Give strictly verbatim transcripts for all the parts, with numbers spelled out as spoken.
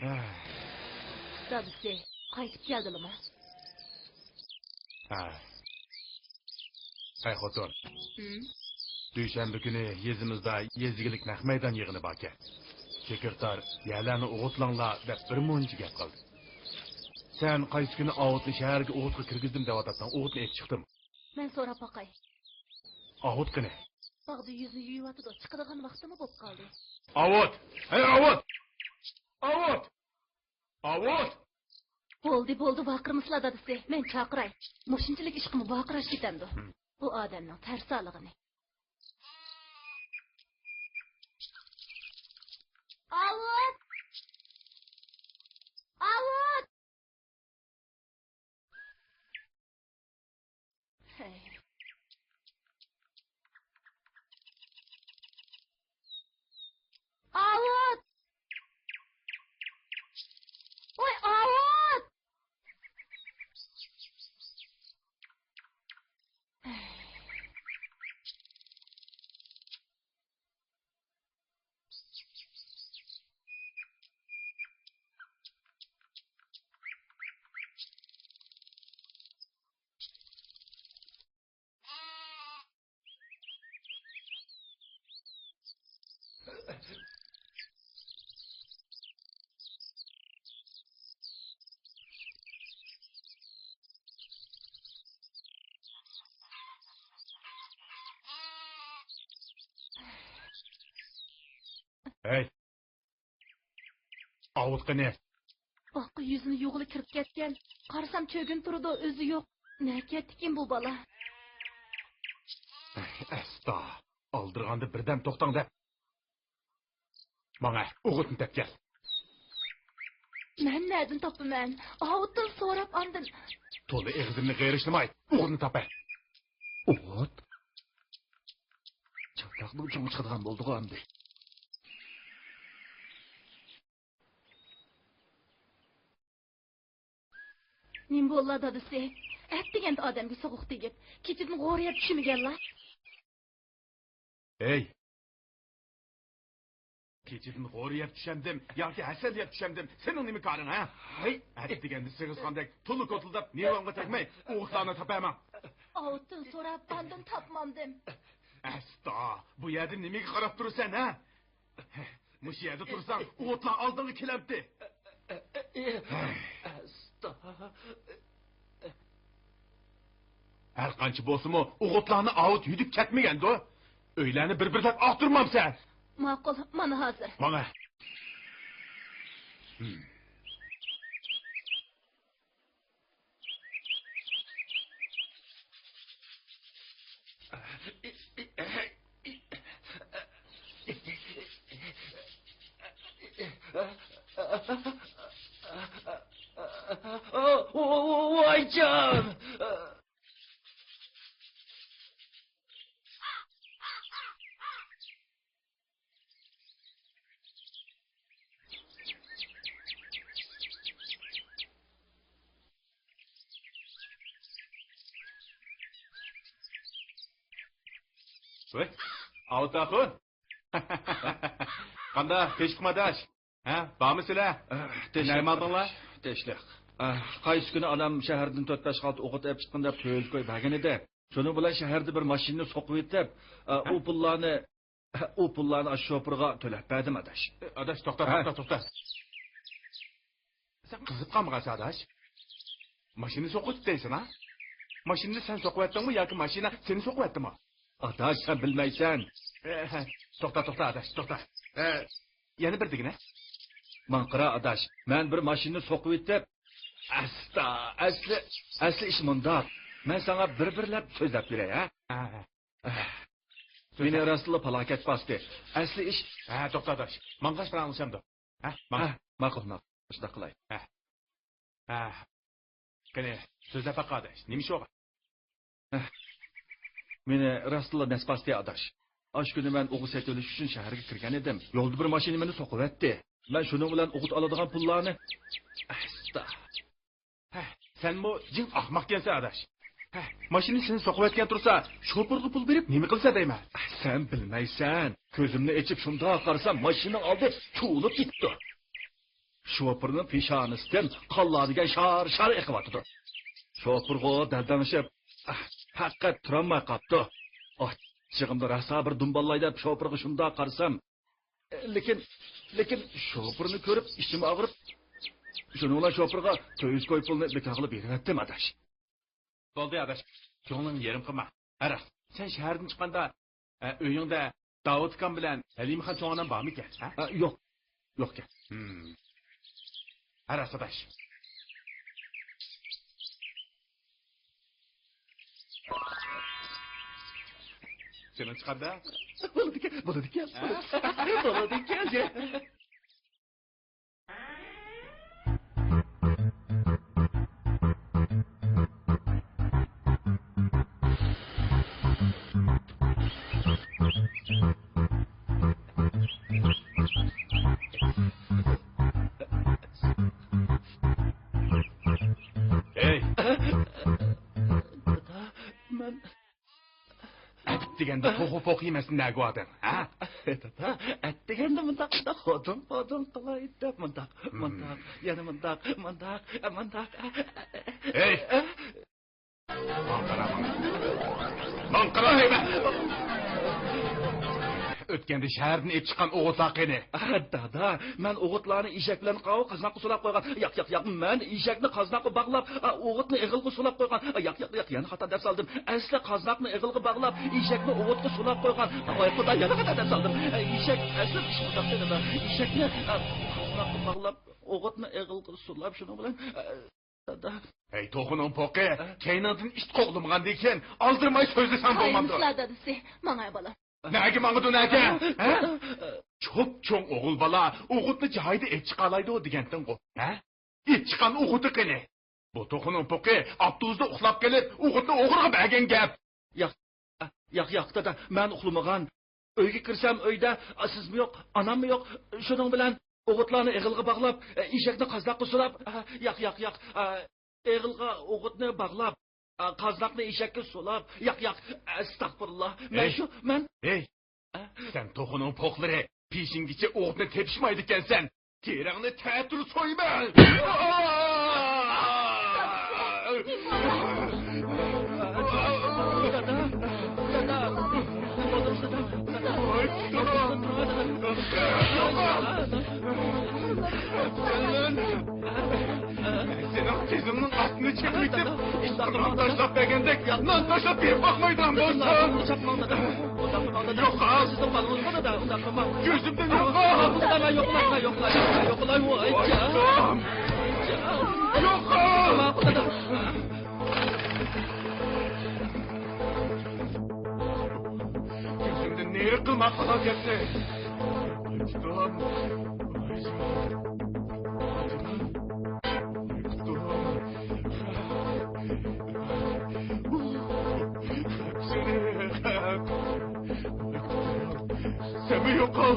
دادىسى قايتىپ كەلدىلىمۇ؟ ھە. ھەي خوتۇن. ھىم؟ دۈشەنبە كۈنى يېزىمىزدا يېزا ئىگىلىك نەق مەيدان يىغىنى باركەن. سېكرېتار يەرلەرنى ئوغۇتلاڭلار دەپ بىر مۇنچە گەپ قىلدى. سەن قايسى كۈنى ئاۋۇتنى شەھەرگە ئوغۇتقا كىرگۈزدۈم دەۋاتاتتىڭ، ئوغۇتنى ئېلىپ چىقتىمۇ؟ مەن سوراپ باقاي. ئاۋۇت قېنى؟ باغدا يۈزنى يۇيۇۋاتىدۇ، چىقىدىغان ۋاقتىمۇ بوپ قالدى. ئاۋۇت! ھەي، ئاۋۇت! ئاۋۇت! ئاۋۇت! بولدى، بولدى، ۋارقىرىمىسىلا دادىسى، مەن چاقىراي. مۇشۇنچىلىك ئىشقىمۇ ۋارقىراش كېتەمدۇ؟ ھىم. بۇ ئادەمنىڭ تەرسالىقىنى. ئاۋۇت! ئاۋۇت! ئاۋۇت! ۋاي، ئاۋۇت! ھەي! ئاۋۇت قېنى؟ باغقا يۈزىنى يۇغىلى كىرىپ كەتكەن. قارىسام، چۆگۈن تۇرىدۇ، ئۆزى يوق. نەگە كەتتىكىن بۇ بالا؟ ئەستا، ئالدىرىغاندا بىردەم توختاڭ دەپ. ماڭە، ئوغۇتنى تېپىپ كەل. مەن نەدىن تاپىمەن؟ ئاۋۇتتىن سوراپ ئاندىن. تولا ئېغىزىمنى غېرىشلىماي، ئوغۇتنى تاپە. ئوغۇت؟ چاتاقنىڭ چوڭى چىقىدىغان بولدىغۇ ئەمدى. نېمە بوللا دادىسى؟ ئەتىگەندە ئادەمگە سوغۇق تېگىپ، كېچىدىن غورا يەپ چۈشىمىگەنلا. ھەي! كېچىدىن غورا يەپ چۈشەمدىم ياكى ھەسەل يەپ چۈشەمدىم، سېنىڭ نېمە كارىڭ، ھە؟ ھەي! ئەتىگەندە سېغىزغاندەك تولا كوتۇلداپ نېرۋامغا تەگمەي، ئوغۇتلارنى تاپايمەن. ئاۋۇتتىن سوراپ ئاندىن تاپمامدىم. ئەستا، بۇ يەردە نېمىگە قاراپ تۇرىسەن، ھە؟ مۇشۇ يەردە تۇرساڭ، ئوغۇتلار ئالدىڭغا كېلەمتى. ئەستا. ھەر قانچە بولسىمۇ، ئوغۇتلارنى ئاۋۇت يۈدۈپ كەتمىگەندۇ. ئۆيلەرنى بىر-بىرلەپ ئاختۇرمامسەن؟ ماقۇل، مانا ھازىر. ماڭە. ۋايجان! ۋەي، ئاۋۇت ئاخۇن. قانداق، تىنچلىقمۇ ئاداش؟ ھە، بارمۇ سىلە؟ ئە، تىنچلىق. نەگە ماڭدىڭلار؟ تىنچلىق. ئە، قايسى كۈنى ئانام شەھەردىن تۆت بەش خالتا ئوغۇت ئېلىپ چىققىن دەپ تۆت يۈز كوي بەرگەن ئىدى. شۇنىڭ بىلەن شەھەردە بىر ماشىنىنى سوقۇۋېتىپ، ئە، ئۇ پۇللارنى ئۇ پۇللارنى ئاشۇ شوپۇرغا تۆلەپ بەردىم، ئاداش. ئاداش، توختا، ھە؟ توختا، توختا. سەن قىزىپ قالمىغانسەن، ئاداش؟ ماشىنا سوقۇۋېتىپتۇ دەيسەن، ھە؟ ماشىنىنى سەن سوقۇۋەتتىڭمۇ ياكى ماشىنا سېنى سوقۇۋەتتىمۇ؟ ئاداش، سەن بىلمەيسەن. ئە، ھە. توختا، توختا، ئاداش، توختا. ئە، يەنە بىر دېگىنە. ماڭا قارا، ئاداش، مەن بىر ماشىنىنى سوقۇۋېتىپ، ئەستا، ئەسلى، ئەسلى ئىش مۇنداق. مەن ساڭا بىر-بىرلەپ سۆزلەپ بېرەي، ھە؟ ھە، ھە. مېنى راستلا پالاكەت باستى. ئەسلى ئىش. ھە، توختا ئاداش. ماڭغاچ پاراڭلىشامدۇ؟ ھە، ماڭ. ھە، ماقۇل، ماقۇل. شۇنداق قىلاي. ھە. ھە. قېنى، سۆزلەپ باق ئاداش. نېمە ئىش بولغان؟ ھە. مېنى راستلا نەس باستى ئاداش. ئاشۇ كۈنى مەن ئوغۇت سېتىۋېلىش ئۈچۈن شەھەرگە كىرگەن ئىدىم. يولدا بىر ماشىنا مېنى سوقۇۋەتتى. مەن شۇنىڭ بىلەن ئوغۇت ئالىدىغان پۇللارنى. ئەستا. ھە، سەنمۇ جىڭ ئاخماقكەنسەن، ئاداش. ھە، ماشىنا سېنى سوقۇۋەتكەن تۇرسا، شوپۇرغا پۇل بېرىپ نېمە قىلىسەن دەيمەن؟ سەن بىلمەيسەن. كۆزۈمنى ئېچىپ شۇنداق قارىسام، ماشىنىنىڭ ئالدى چۇۋۇلۇپ كېتىپتۇ. شوپۇرنىڭ پېشانىسىدىن قانلار دېگەن شار-شار ئېقىۋاتىدۇ. شوپۇرغۇ دەلدەڭشىپ، ئاھ، پەقەت تۇرالماي قاپتۇ. ئاچچىقىمدا راسا بىر دۇمبالاي دەپ شوپۇرغا شۇنداق قارىسام، لېكىن، لېكىن شوپۇرنى كۆرۈپ ئىچىم ئاغرىپ، شۇنىڭ بىلەن شوپۇرغا تۆت يۈز كوي پۇلنى بىكار قىلىپ بېرىۋەتتىم، ئاداش. بولدى، ئاداش، كۆڭلۈڭنى يېرىم قىلما. ھە راست، سەن شەھەردىن چىققاندا، ئە، ئۆيۈڭدە داۋۇت ئاكام بىلەن ھەلىمىخان چوڭ ئانام بارمىكەن، ھە؟ ئە، يوق، يوقكەن. ھە راست، ئاداش. جېنىڭ چىقامدا؟ بولىدىكەن، بولىدىكەن، ھە؟ بولىدىكەن. ھەي! دادا، مەن ئەتىپ دېگەندە توخۇ پوق يېمەسمۇ نەگە باردىڭ، ھە؟ دادا، ئەت دېگەندە مۇنداق، مۇنداق ھودۇڭ پودۇڭ قىلاي دەپ مۇنداق، مۇنداق، يەنە مۇنداق، مۇنداق، مۇنداق. ھەي! ماڭا قارا، ماڭا. ماڭا قارا دەيمەن! ئۆتكەندە شەھەردىن ئېلىپ چىققان ئوغۇتلار قېنى؟ ئە، دادا، مەن ئوغۇتلارنى ئېشەك بىلەن قاۋۇ قازناققا سولاپ قويغان. ياق، ياق، ياق، مەن ئېشەكنى قازناققا باغلاپ، ئە، ئوغۇتنى ئېغىلغا سولاپ قويغان. ئە، ياق، ياق، ياق، يەنە خاتا دەپ سالدىم. ئەسلى قازناقنى ئېغىلغا باغلاپ، ئېشەكنى ئوغۇتقا سولاپ قويغان. ۋاي خۇدا، يەنە خاتا دەپ سالدىم. ئە، ئېشەك، ئەسلى ئىش مۇنداق دېدى، ئېشەكنى، ئە، قازناققا باغلاپ، ئوغۇتنى ئېغىلغا سولاپ، شۇنىڭ بىلەن، ئە، دادا. ھەي، توخۇنىڭ پوقى، ھە؟ كەينىڭدىن ئىت قوغلىمىغاندىن كېيىن ئالدىرىماي سۆزلىسەڭ بولمامدۇ؟ قايىلمىسىلەر دادىسى، ماڭاي بالام. نەگە ماڭىدۇ، نەگە؟ ھە؟ چوپ-چوڭ ئوغۇل بالا ئوغۇتنى جايىدا ئېلىپ چىقالايدۇ دېگەنتىڭغۇ، ھە؟ ئېلىپ چىققان ئوغۇتى قېنى؟ بۇ توخۇنىڭ پوقى ئاپتوبۇستا ئۇخلاپ قېلىپ، ئوغۇتنى ئوغرىغا بەرگەن گەپ. ياق، ياق، ياق، دادا، مەن ئۇخلىمىغان. ئۆيگە كىرسەم، ئۆيدە، ئا، سىزمۇ يوق، ئاناممۇ يوق. شۇنىڭ بىلەن ئوغۇتلارنى ئېغىلغا باغلاپ، ئە، ئېشەكنى قازناققا سولاپ، ئە، ياق، ياق، ياق، ئە، ئېغىلغا ئوغۇتنى باغلاپ، ئە، قازناقنى ئېشەككە سولاپ، ياق، ياق، ئەستەغپۇرۇللا. مەن ھەي! شۇ، مەن ھەي! ئە؟ سەن توخۇنىڭ پوقلىرى، پېشىڭگىچە ئوغۇتنى تېپىشمايدىكەنسەن. تېرەڭنى تەتۈر سويىمەن! دادا! دادا! سېنىڭ تىزىڭنىڭ ئاستىنى چېقىۋېتىپ، ئىشتىنىڭ تاشلاپ بەرگەندەك، نان تاشلاپ بېرىپ باقمايدىغان بولسام. يوقال! كۆزۈمدىن يوقال! يوقال! كۆزۈمدىن نېرى قىلما قالغان گەپنى. سەنمۇ يوقال!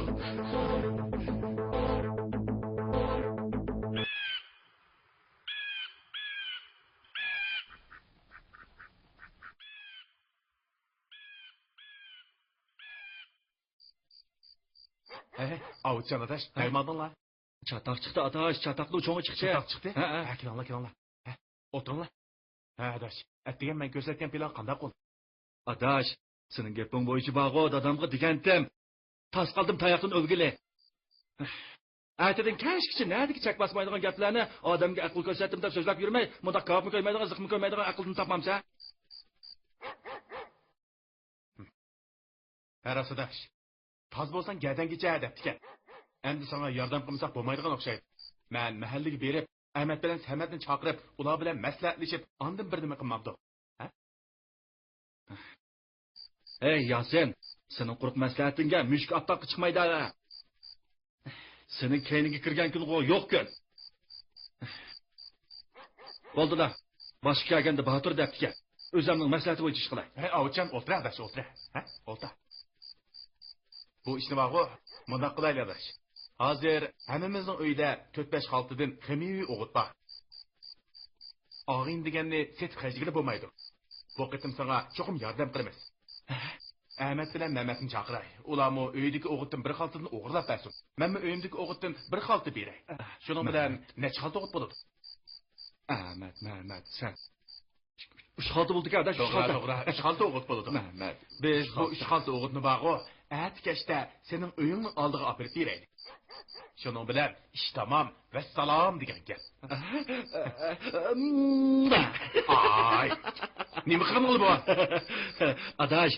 ھەي، ئاۋۇتجان ئاداش، ھە؟ نەگە ماڭدىڭلار؟ چاتاق چىقتى ئاداش، چاتاقنىڭ چوڭى چىقتى. چاتاق چىقتى؟ ھە، ھە. ھە، كېلىڭلار، كېلىڭلار. ھە، ئولتۇرۇڭلار. ھە، ئاداش، ئەتىگەن مەن كۆرسەتكەن پىلان قانداق بولدى؟ ئاداش، سېنىڭ گېپىڭ بويىچە بارغۇ، دادامغا دېگەنتىم. تاس قالدىم تاياقتىن ئۆلگىلى. ئەتىدىن كەچكىچە نەدىكى چەك باسمايدىغان گەپلەرنى ئادەمگە ئەقىل كۆرسەتتىم دەپ سۆزلەپ يۈرمەي، مۇنداق كاۋاپمۇ كۆيمەيدىغان، زىقمۇ كۆيمەيدىغان ئەقىلدىن تاپمامسەن؟ ھە، راسىداش. تاز بولساڭ گەدەنگىچە دەپتىكەن. ئەمدى ساڭا ياردەم قىلمىساق بولمايدىغان ئوخشايدۇ. مەن مەھەللىگە بېرىپ، ئەمەت بىلەن سەمەتنى چاقىرىپ، ئۇلار بىلەن مەسلىھەتلىشىپ، ئاندىن بىر نېمە قىلمامدۇ؟ ھە؟ ھەي، ياسىن، سېنىڭ قۇرۇق مەسلىھەتىڭگە مۈشۈك ئاپتاپقا چىقمايدۇ ھە. سېنىڭ كەينىڭگە كىرگەن كۈنغۇ يوق كۈن. بولدىلا، باشقا كەلگەندە باتۇر دەپتىكەن. ئۆزەمنىڭ مەسلىھەتى بويىچە ئىش قىلاي. ھەي، ئاۋۇتجان، ئولتۇر، ئاداش، ئولتۇر. ھە؟ ئولتۇر. بۇ ئىشنى بارغۇ، مۇنداق قىلايلى، ئاداش. ھازىر ھەممىمىزنىڭ ئۆيىدە تۆت-بەش خالتىدىن خىمىيەۋى ئوغۇت بار. ئاغىنە دېگەننى سېتىپ خەجلىگىلى بولمايدۇ. بۇ قېتىم ساڭا چوقۇم ياردەم قىلىمىز. ھە؟ ئەمەت بىلەن مەمەتنى چاقىراي. ئۇلارمۇ ئۆيدىكى ئوغۇتتىن بىر خالتىدىن ئوغرىلاپ بەرسۇن. مەنمۇ ئۆيۈمدىكى ئوغۇتتىن بىر خالتا بېرەي. شۇنىڭ بىلەن نەچچە خالتا ئوغۇت بولىدۇ؟ ئەمەت، مەمەت، سەن. ئۈچ خالتا بولدىكەن، ئاداش، ئۈچ خالتا. توغرا، توغرا. ئۈچ خالتا ئوغۇت بولىدۇ. مەمەت. بىز بۇ ئۈچ خالتا ئوغۇتنى بارغۇ، ئەتە كەچتە سېنىڭ ئۆيۈڭنىڭ ئالدىغا ئاپىرىپ بېرەيلى. شۇنىڭ بىلەن ئىش تامام، ۋەسسالام دېگەن گەپ. ئاي، نېمە قىلغىنىڭ بۇ؟ ئاداش،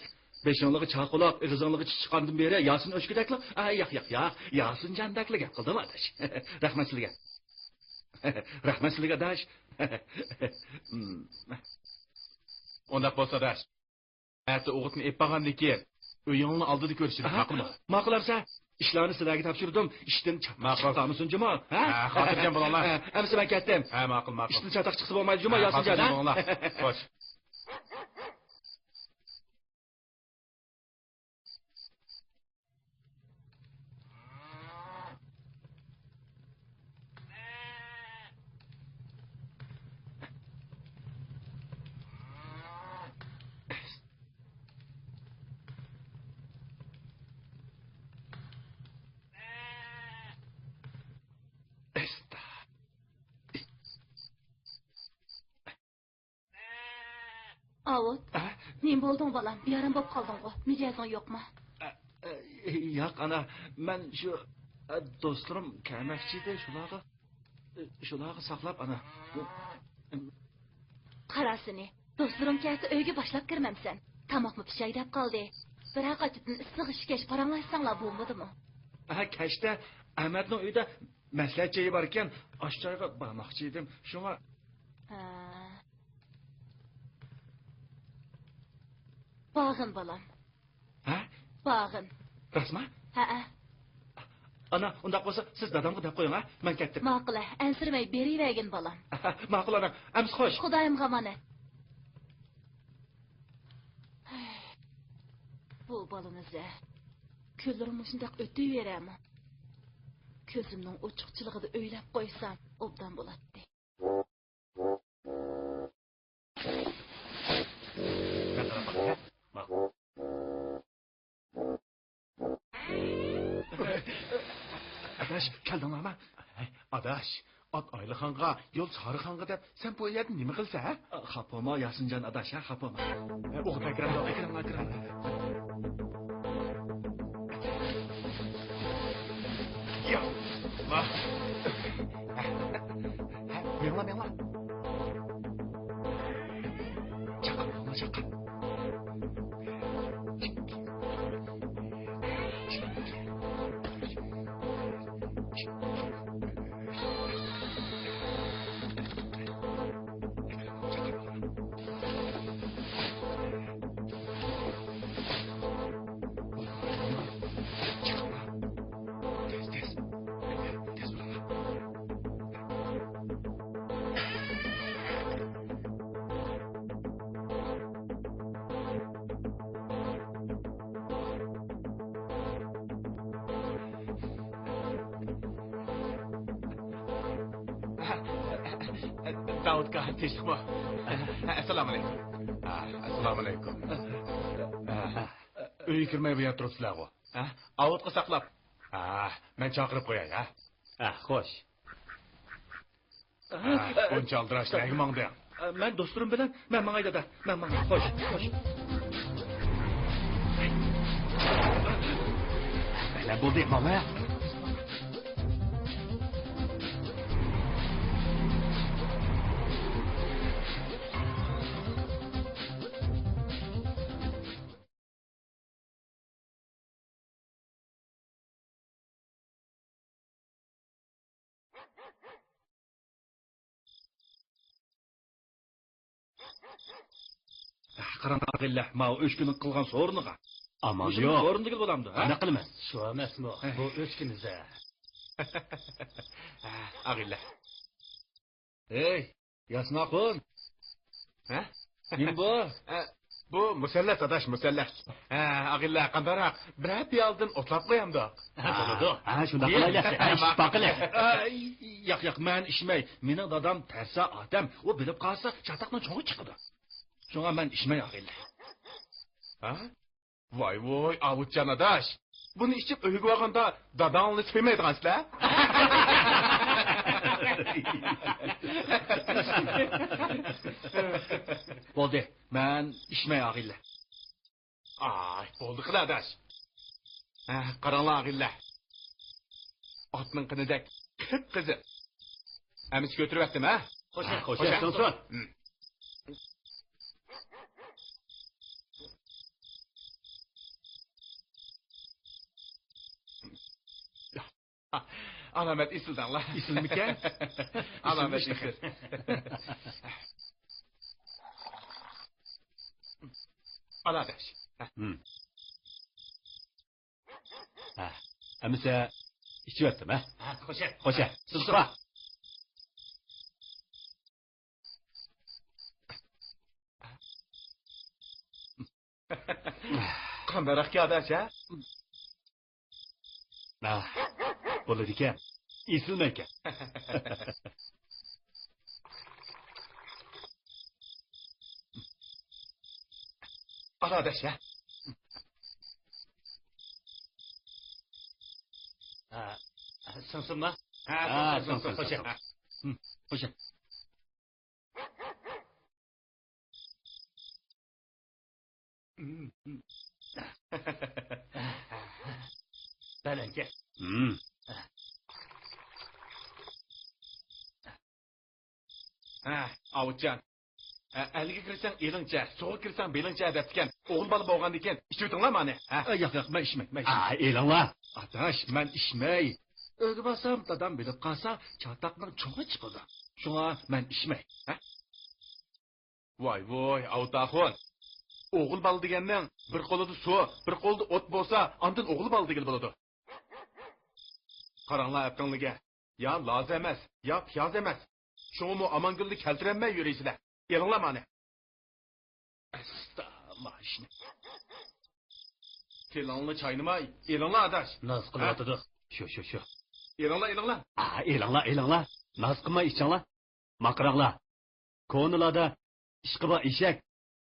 بېشىڭلىغا چاقۇلاق، ئېغىزىڭلىغا چىش چىققاندىن بېرى ياسىن ئۆچكىدەكلا، ئاي، ياق، ياق، ياق، ياسىنجاندەكلا گەپ قىلدىڭ، ئاداش. رەھمەت سىلىگە. رەھمەت سىلىگە، ئاداش. ئۇنداق بولسا، ئاداش، ئەتە ئوغۇتنى ئېلىپ بارغاندىن كېيىن، ئۆيۈڭنىڭ ئالدىدا كۆرۈشىمىز، ھە؟ ماقۇلمۇ؟ ماقۇل ئەمسە. ئىشلارنى سىلەرگە تاپشۇردۇم. ئىشتىن چاتاق ماقۇل. چىقىپ قالمىسۇن جۇمۇ، ھە؟ ھە، خاتىرجەم بولۇڭلار. ھە، ئەمسە مەن كەتتىم. ھە، ماقۇل، ماقۇل. ئىشتىن چاتاق چىقسا بولمايدۇ جۇمۇ، ھە، ياسىنجان، خاتىرجەم ھە؟ بولۇڭلار. خوش. ئاۋۇت، ئە؟ نېمە بولدۇڭ بالام؟ بىئارام بولۇپ قالدىڭغۇ؟ مىجەزىڭ يوقمۇ؟ ئە، ئە، ياق، ئانا. مەن شۇ، ئە، دوستلىرىم كەلمەكچى ئىدى، شۇلارغا، ئە، شۇلارغا ساقلاپ، ئانا. قارا سېنى، دوستلىرىڭ كەلسە ئۆيگە باشلاپ كىرمەمسەن؟ تاماقمۇ پىشاي دەپ قالدى. بىرەر قاچىدىن ئىسسىق ئىچكەچ پاراڭلاشساڭلار بولمىدىمۇ؟ ئە، كەچتە ئەمەتنىڭ ئۆيىدە مەسلىھەت جايى باركەن، ئاشۇ جايغا بارماقچى ئىدىم. شۇڭا. ھە. بارغىن، بالام. ھە؟ بارغىن. راستما؟ ھەئە. ئانا، ئۇنداق بولسا، سىز دادامغا دەپ قويۇڭ، ھە؟ مەن كەتتىم. ماقۇل، ھە. ئەنسىرىمەي بېرىۋەرگىن، بالام. ماقۇل، ئانا. ئەمىسە خوش. خۇدايىمغا ئامانەت. بۇ بالىنى زە. كۈنلىرىم مۇشۇنداق ئۆتۈۋېرەمۇ؟ كۆزۈمنىڭ ئوچۇقچىلىقىدا ئۆيلەپ قويسام، ئوبدان بولاتتى. ئاداش، كەلدىڭلارمۇ؟ ئاداش، ئات ئايلىخانغا، يول سارىخانغا دەپ، سەن بۇ يەردە نېمە قىلىسەن، ھە؟ خاپا بولما، ياسىنجان ئاداش، ھە، خاپا بولما. ئوغۇت ئەكرەم، ئەكرەم، ئەكرەم. يا، ۋاھ. مېڭىڭلار، مېڭىڭلار. چاققان، مېڭىڭلار، چاققان. داۋۇت ئاكا، تىنچلىقمۇ؟ ئەسسالامۇئەلەيكۇم. ئەسسالامۇئەلەيكۇم. ئۆيگە كىرمەي بۇ يەردە تۇرۇپسىلەرغۇ؟ ئاۋۇتقا ساقلاپ. مەن چاقىرىپ قوياي، ھە؟ خوش. ھە، بۇنچە ئالدىراش نەگە ماڭدىڭ؟ مەن دوستلىرىم بىلەن، مەن ماڭاي دادا، مەن ماڭاي. خوش، خوش. نېمە بولدى، ماڭا؟ قاراڭ ئاغىلە، ماۋۇ ئۆچكىنىڭ قىلغان سورۇنىغا. ئامال يوق. سورۇن دېگىلى بولامدۇ، ھە؟ قانداق قىلىمەن؟ شۇ ئەمەسمۇ، بۇ ئۆچكىنى زە. ئاغىلە. ھەي، ياسىن ئاخۇن. ھە؟ نېمە بۇ؟ ئە، بۇ مۇسەللەس، ئاداش، مۇسەللەس. ھە، ئاغىلە، قانداقراق؟ بىرەر پىيالىدىن ئوتلاپ قويامدۇق؟ ھە، بولىدۇ. ھە، شۇنداق قىلايلى. ھە، ئىچىپ باققىلى. ئە، ياق، ياق، مەن ئىچمەي. مېنىڭ دادام تەرسا ئادەم. ئۇ بىلىپ قالسا، چاتاقنىڭ چوڭى چىقىدۇ. شۇڭا مەن ئىچمەي، ئاغىلە. ھە؟ ۋاي ۋوي، ئاۋۇتجان ئاداش. بۇنى ئىچىپ ئۆيگە بارغاندا داداڭنى سۆيمەيدىغانسىلەر. بولدى، مەن ئىچمەي ئاغىلە. ئاي، بولدى قىلە ئاداش. ھە، قاراڭلار ئاغىلە. ئاتنىڭ قېنىدەك قىپقىزىل. ئەمىسە كۆتۈرۈۋەتتىم، ھە؟ خوشە، خوشە، خوشە. سىڭسۇن. ھىم. ئالامەت ئېسىلدىڭلار. ئېسىلمىكەن؟ ئالامەت ئېسىل. ئالادەش. ھىم. ھە، ئەمىسە ئىچىۋەتتىم، ھە؟ ھە، خوشە. خوشە. ھە، سىزغا. قانداقراق كاداش، ھە؟ ھە، بولىدىكەن. ئېسىلمەيكەن. ئالا ئاداش، ھە؟ ھە، سىڭسۇنما؟ ھە، ھە، سىڭسۇن، سىڭسۇن، سىڭسۇن. خوشە. ھە. ھىم، خوشە. بەلەنكە. ھىم. ھە، ئاۋۇتجان. ھە، ئەلگە كىرسەڭ ئېلىڭچە، سۇغا كىرسەڭ بېلىڭچە دەپتىكەن. ئوغۇل بالا بولغاندىكىن ئىچىۋېتىڭلار مانى. ھە؟ ئە، ياق، ياق، مەن ئىچمەي، مەن ئىچمەي. ئا، ئېلىڭلار. ئاداش، مەن ئىچمەي. ئۆيگە بارسام، دادام بىلىپ قالسا، چاتاقنىڭ چوڭى چىقىدۇ. شۇڭا مەن ئىچمەي. ھە؟ ۋاي ۋوي، ئاۋۇت ئاخۇن. ئوغۇل بالا دېگەننىڭ بىر قولىدا سۇ، بىر قولىدا ئوت بولسا، ئاندىن ئوغۇل بالا دېگىلى بولىدۇ. قاراڭلار ئەپتىڭلىگە. يا لاز ئەمەس، يا پىياز ئەمەس. شۇڭىمۇ ئامانگۈلنى كەلتۈرەلمەي يۈرىسىلەر. ئېلىڭلار مانى. ئەستا، ماشىنا. تىلىڭنى چاينىماي، ئېلىڭلار ئاداش. ناز قىلىۋاتىدۇ. شۇ، شۇ، شۇ. ئېلىڭلار، ئېلىڭلار. ئا، ئېلىڭلار، ئېلىڭلار. ناز قىلماي ئىچىڭلار. ماڭقىراڭلار. كونىلاردا ئىشقى بار ئېشەك،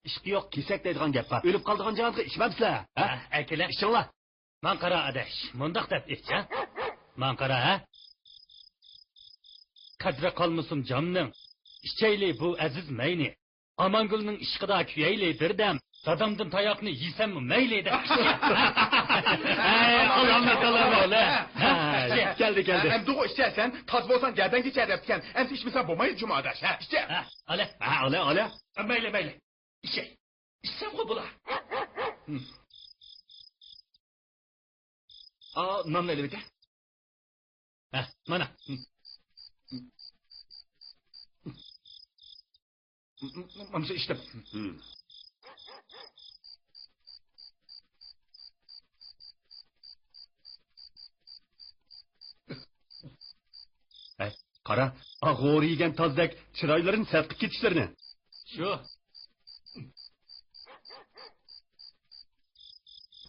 ئىشقى يوق كېسەك دەيدىغان گەپ بار. ئۆلۈپ قالىدىغان جاھانغا ئىچمەمسىلەر، ھە؟ ھە، ئەكېلە. ئىچىڭلار. ماڭقارا ئاداش، مۇنداق دەپ ئېيتچە. ماڭقارا، ھە؟ قەدرى قالمىسۇن جامنىڭ، ئىچەيلى بۇ ئەزىز مەينى. ئامانگۈلنىڭ ئىشقىدا كۆيەيلى بىردەم، دادامدىن تاياقنى يېسەممۇ مەيلى دەپ ئىچچە. ھەي، ئالامەت، ئالامەت. ھە، كەلدى، كەلدى. ئەمدىغۇ ئىچەسەن، تاز بولساڭ گەدەڭگە ئىچە دەپتىكەن. ئەمسە ئىچمىسەڭ بولمايدۇ جۇما ئاداش، ھە، ئىچە. ھە، ئالە. ھە، ئالە، ئالە. مەيلى، مەيلى. ئىچەي. ئىچسەمغۇ بولا. ئا، ناننى ئېلىۋېتە. ھە، مانا. مامسا ئىچتىم. ھەي، قارا، ئا غورى يېگەن تازدەك چىرايلىرىنى سەت قىپ كېتىشلىرىنى. شۇ.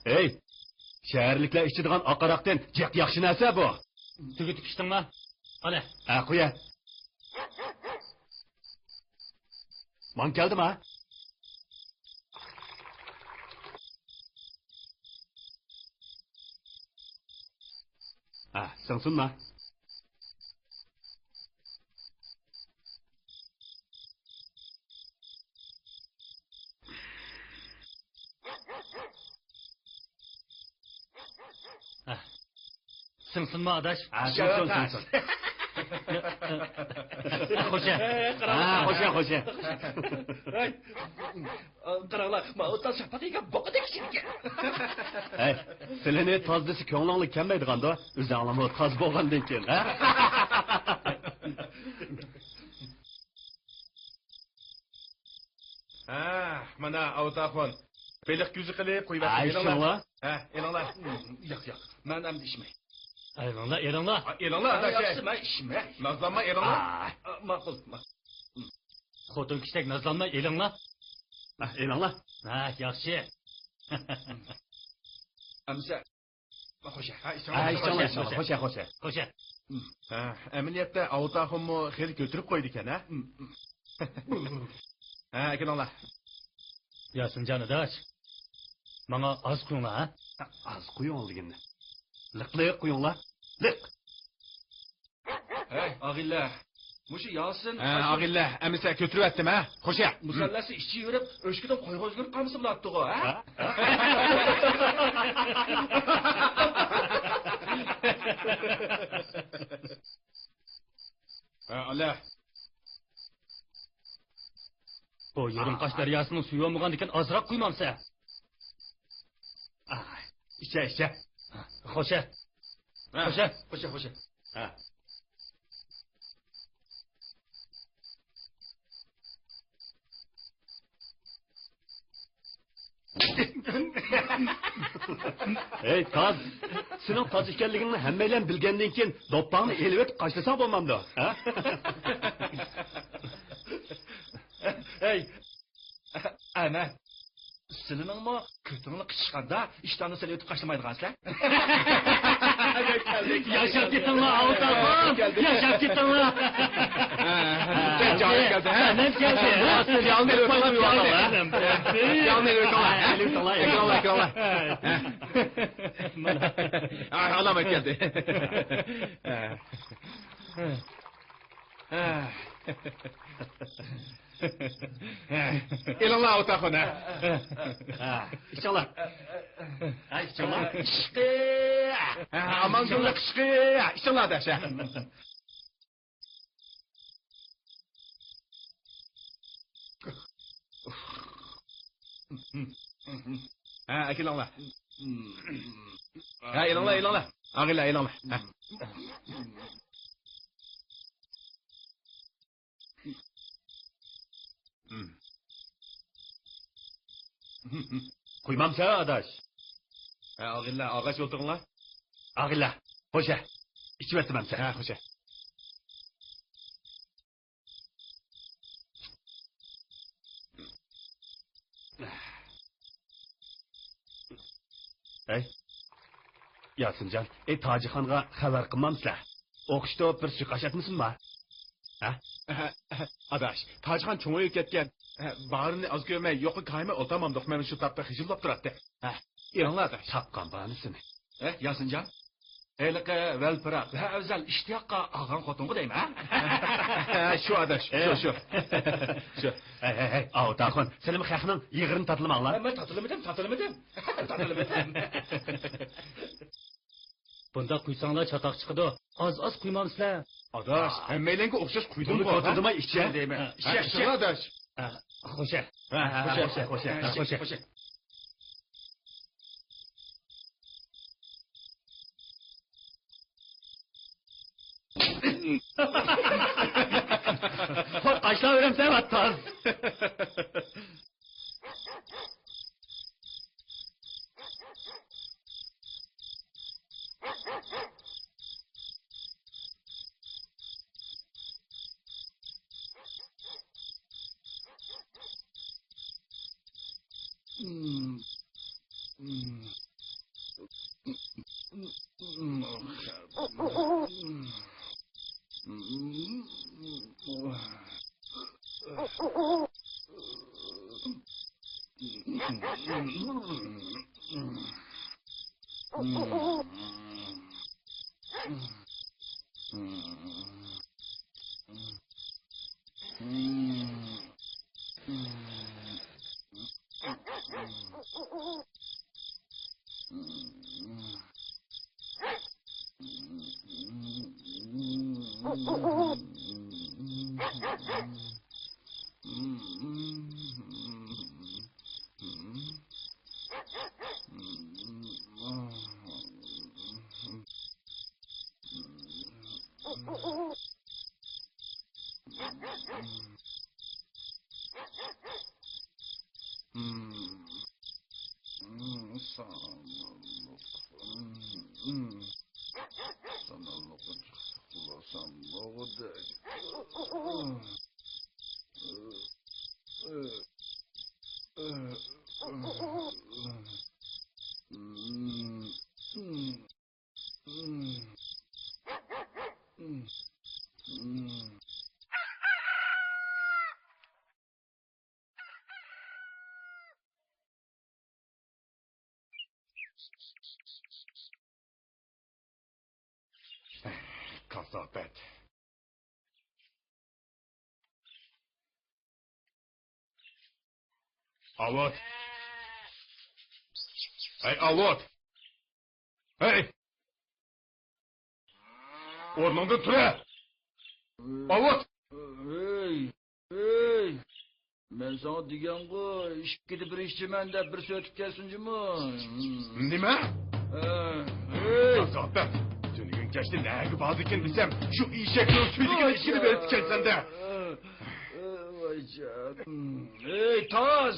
ھەي، شەھەرلىكلەر ئىچىدىغان ئاق ھاراقتىن جىق ياخشى نەرسە بۇ. تۈگىتىپ ئىچتىڭما؟ قالە. ھە، قويە. ماڭا كەلدىما؟ ھە، سىڭسۇنما؟ ھە. سىڭسۇنما ئاداش؟ ھە، سىڭسۇن، سىڭسۇن. خوشە. ھە، خوشە، خوشە. ھەي، قاراڭلار، ماۋۇ تاز شاپاق يېگەن بوقىدەك ئىچىدىكەن. ھەي، سىلىنى تاز دېسە كۆڭلۈڭلار كەلمەيدىغاندۇ؟ ئۆزۈڭلارمۇ تاز بولغاندىن كېيىن، ھە؟ ھە، مانا ئاۋۇت ئاخۇن. بېلىق كۆزى قىلىپ قويۇۋەتسەم، ئېلىڭلار. ھە، ئېلىڭلار. ياق، ياق، مەن ئەمدى ئىچمەي. ئېلىڭلار، ئېلىڭلار. ئا، ئېلىڭلار، ئا، ئاداش. ياخشى، مەن ئىچمەي. نازلانما، ئېلىڭلار. ئا. ئا، ماقۇل، ماقۇل. خوتۇن كىشىدەك نازلانماي ئېلىڭلار. ھە، ئېلىڭلار. ھە، ياخشى. ئەمىسە، خوشە. ھە، ئىچىڭلار. ھە، ئىچىڭلار، ئىچىڭلار. خوشە، خوشە. خوشە. ھە، ئەمەلىيەتتە ئاۋۇت ئاخۇنمۇ خېلى كۆتۈرۈپ قويىدىكەن، ھە؟ ھە، ئەكېلىڭلار. ياسىنجان ئاداش. ماڭا ئاز قويۇڭلار، ھە؟ ئاز قويۇڭ دېگىننى. لىق لىق قويۇڭلار. لىق. ھەي، ئاغىلە. مۇشۇ ياسىن ھە، ئاشۇ ئاغىلە، ئەمىسە كۆتۈرۈۋەتتىم، ھە؟ خوشە. مۇسەللەسى ئىچى يۈرۈپ، ئۆشكىدىن قويغا ئۆزگىرىپ قالمىسا بولاتتىغۇ، ھە؟ ھە، ئالە. بۇ يېرىم قاش دەرياسىنىڭ سۈيى بولمىغاندىكىن ئازراق قۇيمامسە؟ ئىچە، ئىچە. خوشە. ھە. خوشە. خوشە، خوشە. ھە. ھەي، تاز! سېنىڭ تاز ئىكەنلىكىڭنى ھەممەيلەن بىلگەندىن كېيىن، دوپپاڭنى ئېلىۋېتىپ قاشلىساڭ بولمامدۇ، ھە؟ ھەي، ئەمە، سىلىنىڭمۇ كۆتۈڭلار قىچىشقاندا، ئىشتاننى سېلىۋېتىپ قاشلىمايدىغانسىلەر. ياشاپ كېتىڭلار، ئاۋۇت ئاخۇن! ياشاپ كېتىڭلار! ھە، ھە، ھە. جايىغا كەلدى، ھە؟ ئەنەم كەلدى. يالنى ئېلىۋېتىڭلار، يالنى. يالنى ئېلىۋېتىڭلار. ئەكراملار، ئەكراملار. ھە. ئالامەت كەلدى. ھە. ھە. ئېلىڭلار، ئاۋۇت ئاخۇن، ھە. ھە، ئىچىڭلار. ھە، ئىچىڭلار. ئىشقى. ھە، ئامانگۈلنىڭ ئىشقى. ئىچىڭلار، ئاداش، ھە. ھە، ئەكېلىڭلار. ھە، ئېلىڭلار، ئېلىڭلار. ئاغىلە، ئېلىڭلار. ھە. قۇيمامسەن، ئاداش؟ ھە، ئاغىلە، ئاغاچ ئولتۇرۇڭلار. ئاغىلە، خوشە. ئىچىۋەتتىم ئەمسە. ھە، خوشە. ھەي، ياسىنجان، ئەي، تاجىخانغا خەۋەر قىلمامسىلەر؟ ئوخشىتىپ بىر سۇيىقاش ئەتمىسۇنما؟ ھە؟ ئاداش، تاجىخان چوڭىيىپ كەتكەن. بارىنى ئاز كۆرمەي، يوققا كايماي ئولتۇرمامدۇق، مەن شۇ تاپتا خىجىللاپ تۇراتتى. ھە، ئېلىڭلار ئاداش. تاپقان باھانىسىنى. ھە، ياسىنجان؟ ھېلىقى ۋەلپىراق ۋە ئەۋزەل ئىشتىياققا ئالغان خوتۇنغا دەيمەن، ھە؟ شۇ ئاداش، شۇ، شۇ. شۇ. ھەي، ھەي، ھەي، ئاۋۇت ئاخۇن، سىلىمۇ خەقنىڭ يىغىرىنى تاتىلىماڭلار. مەن تاتىلىمىدىم، تاتىلىمىدىم. تاتىلىمىدىم. بۇنداق قۇيساڭلار چاتاق چىقىدۇ. ئاز-ئاز قۇيمامسىلەر؟ ئاداش، ھەممەيلەنگە ئوخشاش قۇيدۇڭغۇ، ھە؟ بۇنى كۆتۈردۈرمەي ئىچە. دەيمەن. ھە، ئىچە، ئىچە. ئاداش. ھە، خوشە. ھە، ھە، خوشە، خوشە، خوشە. خوش قاشلاۋېرەمسەن، ۋاتتاز. ساناقلىق. ساناقلىققا چىقسا قۇلاسام بولغۇدەك. ساپەت. ئاۋۇت! ھەي، ئاۋۇت! ھەي! ئورنۇڭدىن تۇرە! ئاۋۇت! ھەي! ھەي! مەن ساڭا دېگەنغۇ، ئىككىدە بىر ئىشچىمەن دەپ بىر سۆتۈپ كەلسۇن جۇمۇ. نېمە؟ ھە، ھەي! كاساپەت! تۈنۈگۈن كەچتە نەگە باردىكىن دېسەم، شۇ ئېشەكنىڭ سۈيدۈكىنى ئىچىدە بېرىپ كەلسەندە. ۋايجان. ھەي، تاز!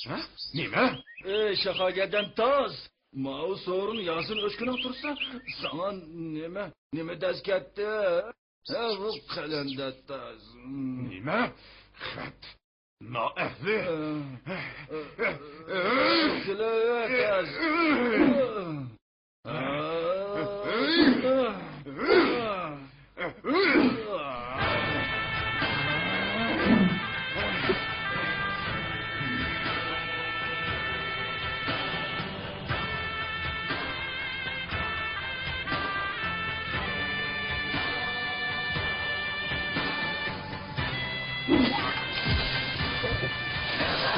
ھە؟ نېمە؟ ھەي، شاخاگ ئادەم تاز! ماۋۇ سورۇن ياسىن ئۆچكىنىڭ تۇرسا، ساڭا نېمە، نېمە دەز كەتتى؟ ھە، بۇ قەلەندەر تاز. نېمە؟ خەت؟ نائەھلى! كۈلەۋەر تاز.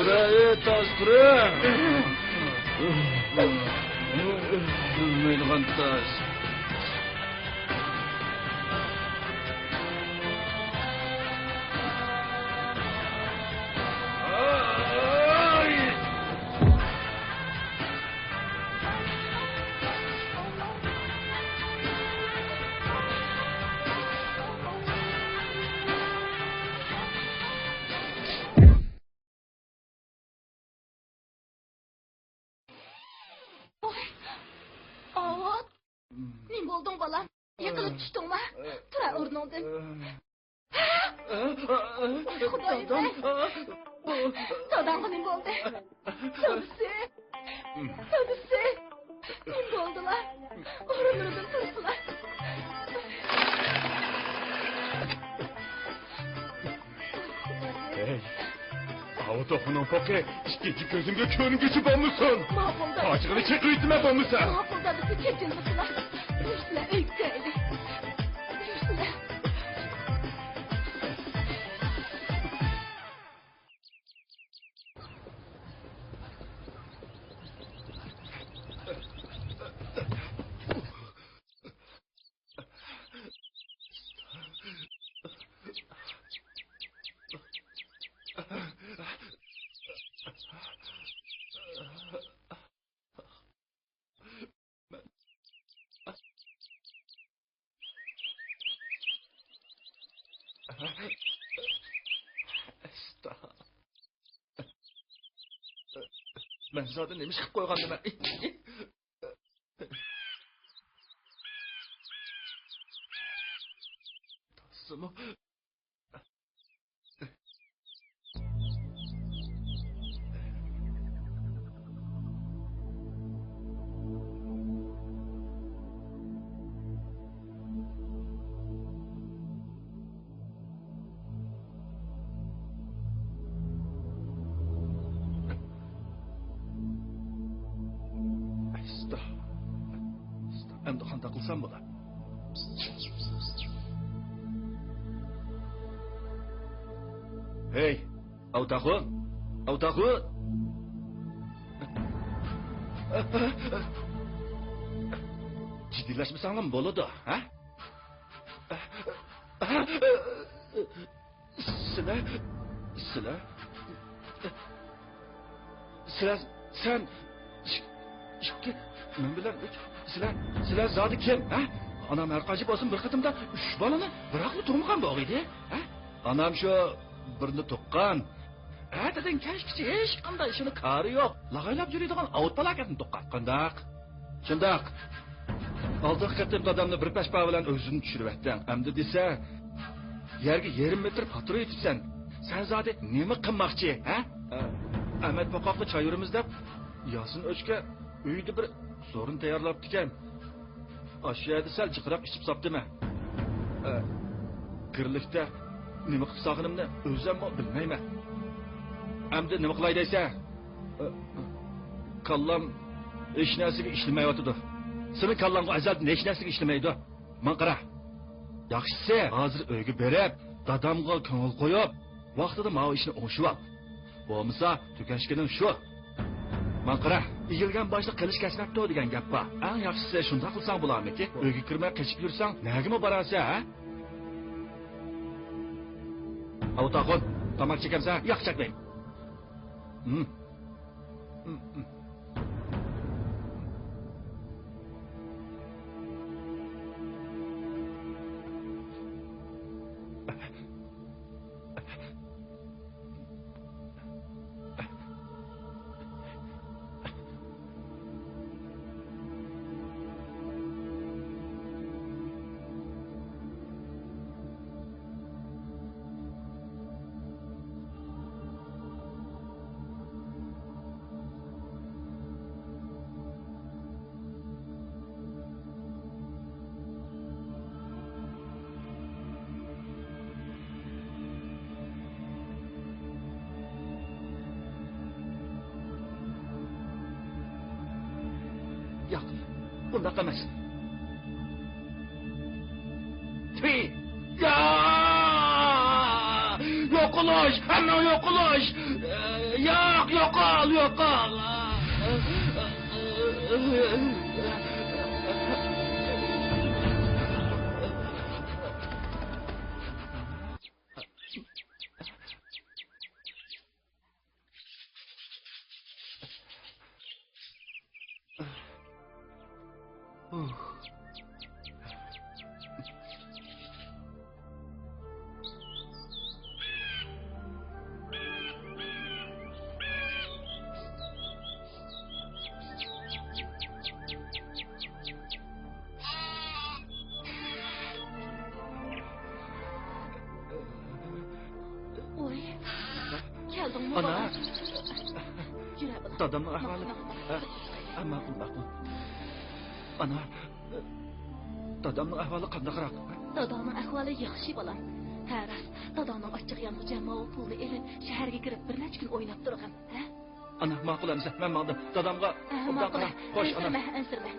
تۇرە، ئەي تاز، تۇرە! ئۆلمەيدىغان تاز. ۋاي، ئاۋۇت! نېمە بولدۇڭ، بالام؟ يىقىلىپ چۈشتۈڭما؟ تۇرە ئورنۇڭدىن. ۋاي، خۇدايىم! داداڭغا نېمە بولدى؟ دادىسى! دادىسى! نېمە بولدىلا؟ ئورۇنلىرىدىن تۇرسىلا! ھەي، ئاۋۇ توخۇنىڭ پوقى ئىككىنچى كۆزۈمگە كۆرۈنگۈچى بولمىسۇن! ماقۇل، دادىسى. قاچىقىنى چېقىۋېتىمەن بولمىسا! ماقۇل، دادىسى، چېچىلمىسىلا! يۈرسىلە، ئۆيگە كىرەيلى! يۈرسىلە! مەن زادى نېمە ئىش قىلىپ قويغاندىمەن؟ تازىمۇ؟ ئەستا. ئەستا. ئەمدى قانداق قىلسام بولار؟ ھەي، ئاۋۇتاخۇن! ئاۋۇتاخۇن! جىددىيلەشمىسەڭلارمۇ بولىدۇ، ھە؟ سىلەر، سىلەر، سىلەر، سەن، ئىك-، ئىككى، مەن بىلەن ئۈچ، سىلەر، سىلەر زادى كىم، ھە؟ ئانام ھەر قانچە بولسۇن بىر قېتىمدا ئۈچ بالىنى بىراقلا تۇرمىغان بولغىيدى، ھە؟ ئانام شۇ بىرنى تۇغقان، ئەتىدىن كەچكىچە ھېچقانداق ئىشىنى كارى يوق، لاغايلاپ يۈرىدىغان ئاۋۇت پالاكەتنى تۇغقان. قانداق؟ شۇنداق. ئالدىنقى قېتىم دادامنى بىر پەشپا بىلەن ئۆزۈمنى چۈشۈرۈۋەتتىڭ. ئەمدى دېسە، يەرگە يېرىم مېتىر پاتۇرۇۋېتىپسەن. سەن زادى نېمە قىلماقچى، ھە؟ ئە، ئەمەت پوقاققا چاي ئۇرىمىز دەپ، ياسىن ئۆچكە ئۆيدە بىر سورۇن تەييارلاپتىكەن. ئاشۇ يەردە سەل جىقراق ئىچىپ ساپتىمەن. ئە، گىرلىكتە نېمە قىلىپ سالغىنىمنى ئۆزۈممۇ بىلمەيمەن. ئەمدى نېمە قىلاي دەيسەن؟ ئە، كاللام ھېچ نەرسىگە ئىشلىمەيۋاتىدۇ. سېنىڭ كاللاڭغۇ ئەزەلدىن ھېچ نەرسىگە ئىشلىمەيدۇ. ماڭا قارا. ياخشىسى، ھازىر ئۆيگە بېرىپ، دادامغا كۆڭۈل قويۇپ، ۋاقتىدا ماۋۇ ئىشنى ئوڭشىۋال. بولمىسا، تۈگەشكىنىڭ شۇ. ماڭا قارا، ئېگىلگەن باشلىق قىلىچ كەسمەپتۇ دېگەن گەپ بار. ئەڭ ياخشىسى شۇنداق قىلساڭ بولارمىكى؟ ئۆيگە كىرمەي قېچىپ يۈرسەڭ، نەگىمۇ بارارسەن، ھە؟ ئاۋۇ تاخۇن، تاماق چېكەمسەن؟ ياق، چەكمەيمەن. ھىم. ھىم، ھىم. ياق، بۇنداق ئەمەس. تۈي! يا! يوقىلىش! ھەممىڭ يوقىلىش! ياق، يوقال، يوقال! ۋوي، كەلدىڭمۇ، ئانا؟ بالام؟ يۈرە، بالام. دادامنىڭ ئەھۋالى. ماڭا، ماڭا، ماڭا. ھە؟ ھە، ماقۇل، ماقۇل. ئانا، دادامنىڭ ئەھۋالى قانداقراق؟ داداڭنىڭ ئەھۋالى ياخشى، بالام. ھە، راست. داداڭنىڭ ئاچچىقى يانغۇچە ماۋۇ پۇلنى ئېلىپ، شەھەرگە كىرىپ بىر نەچچە كۈن ئويناپ تۇرغىن. ھە؟ ئانا، ماقۇل ئەمىسە، مەن ماڭدىم. دادامغا ھە، ئوبدان ماقۇل. قاراڭ. خوش، ئانا. ئەنسىرىمە، ئەنسىرىمە.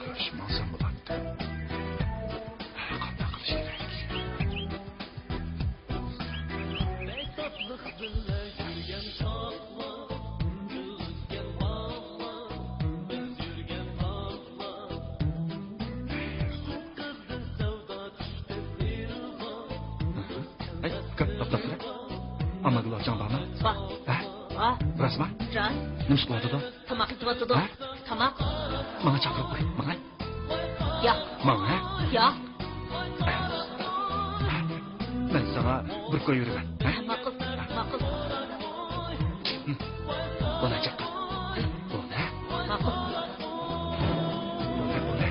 كۆرۈشۈپ ماڭسام بولاتتى. قانداق قىلىش كېرەك؟ بەك تاتلىق بىللە يۈرگەن چاغلار، گۈل ئۆسكەن باغلار، بىز يۈرگەن باغلار. قىزدىن سەۋدا چۈشتى دىلغا. ھەي، ئۇكام، توختاپ تۇرە. ئامالگۈل ئاچاڭ بارمۇ؟ بار. ھە؟ بار. راستمۇ؟ راست. نېمە ئىش قىلىۋاتىدۇ؟ تاماق ئېتىۋاتىدۇ. ھە؟ تاماق. ماڭا چاقىرىپ قوي، ماڭا. ياق. ماڭا. ياق. مەن ساڭا بىر كوي بېرىمەن، ھە؟ ماقۇل، ماقۇل. بولا چاقىر. بولا. ماقۇل. بولا، بولا.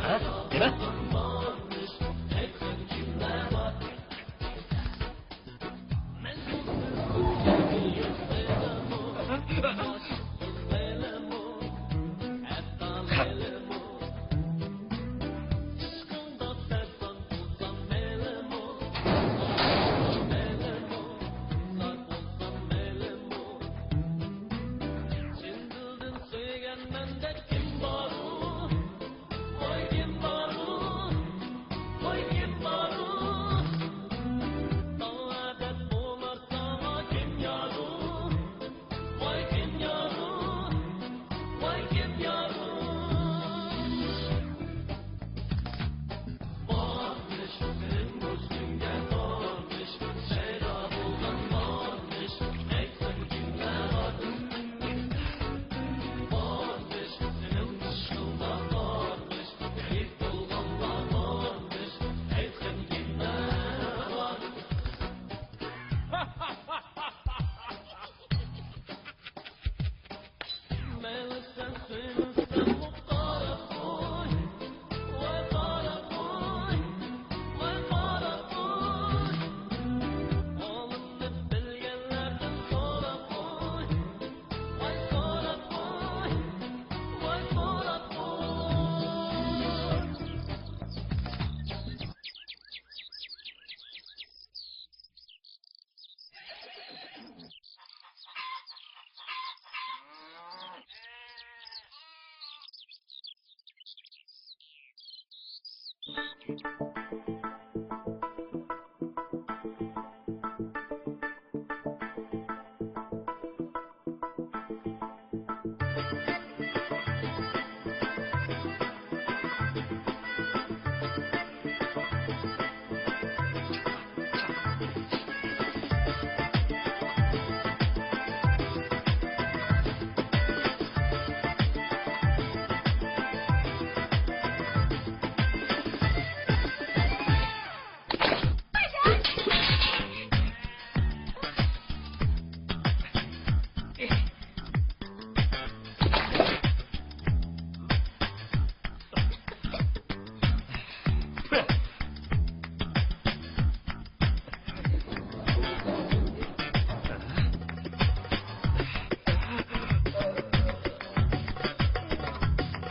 ھە؟ نېمە؟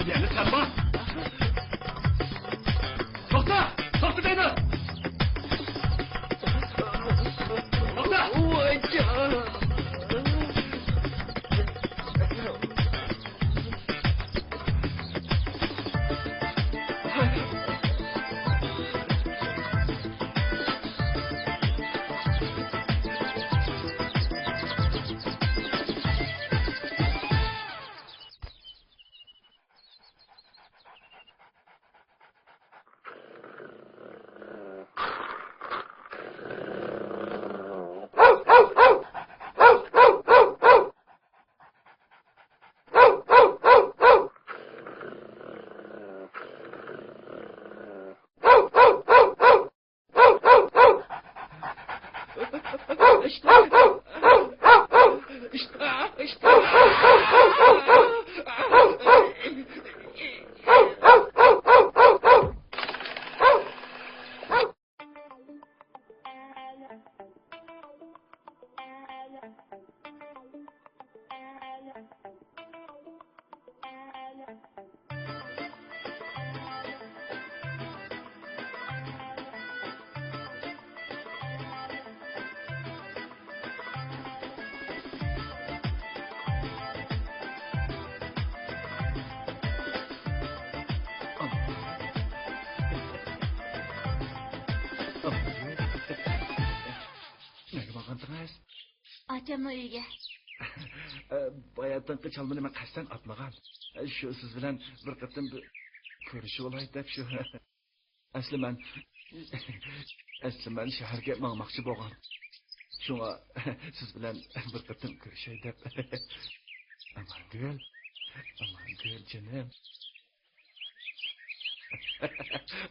يەنە سەنمۇ؟ توختا! توختا دەيمەن! توختا! نەگە بارغانتىڭىز؟ ئاچامنىڭ ئۆيىگە. باياتىنقى چالمىنى مەن قەستەن ئاتمىغان. شۇ سىز بىلەن بىر قېتىم بىر كۆرۈشۈۋالاي دەپ شۇ. ئەسلى مەن، ئەسلى مەن شەھەرگە ماڭماقچى بولغان. شۇڭا سىز بىلەن بىر قېتىم كۆرۈشەي دەپ. ئامانگۈل، ئامانگۈل جېنىم.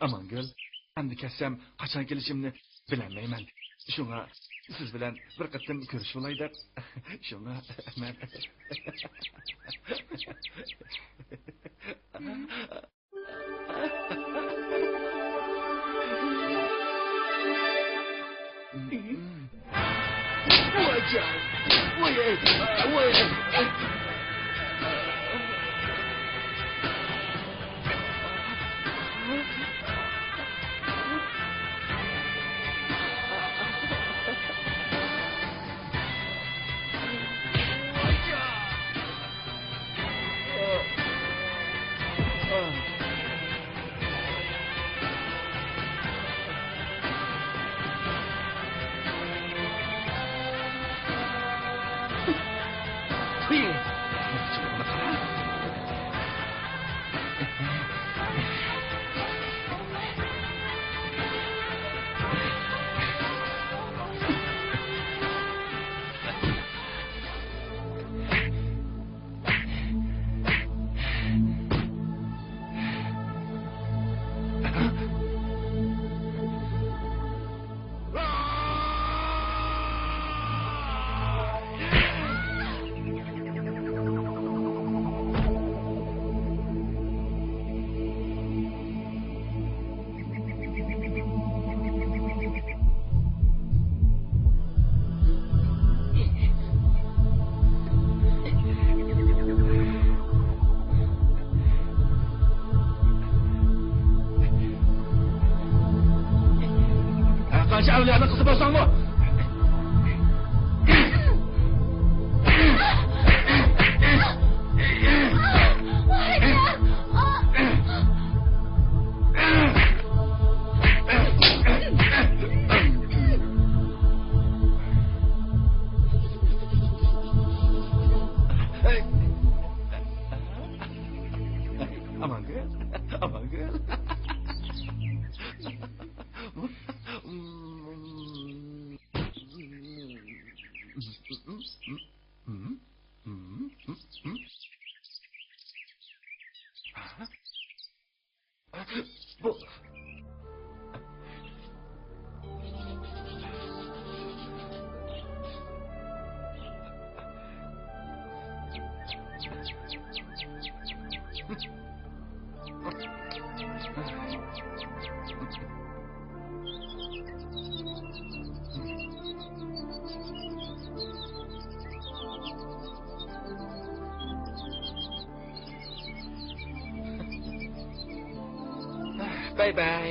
ئامانگۈل، ئەمدى كەتسەم قاچان كېلىشىمنى بىلەلمەيمەن. شۇڭا سىز بىلەن بىر قېتىم كۆرۈشۈۋالاي دەپ. شۇڭا مەن. قانچە ئەۋلىيانىڭ قىزى بولساڭمۇ. بۇ. باي باي.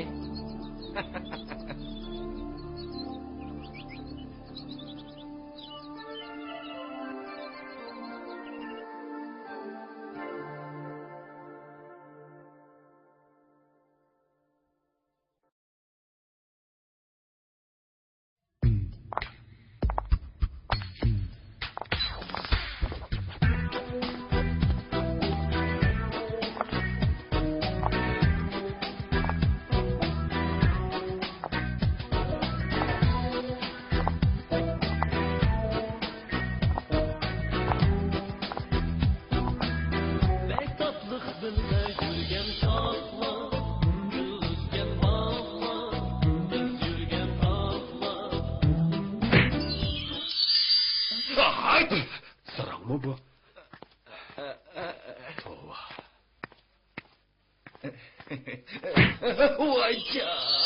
بەك تاتلىق بىللە يۈرگەن تاغلار، گۈل ئۆسكەن باغلار، بىز يۈرگەن تاغلار. ھاي! ساراڭمۇ بۇ؟ توۋا. ۋايجان!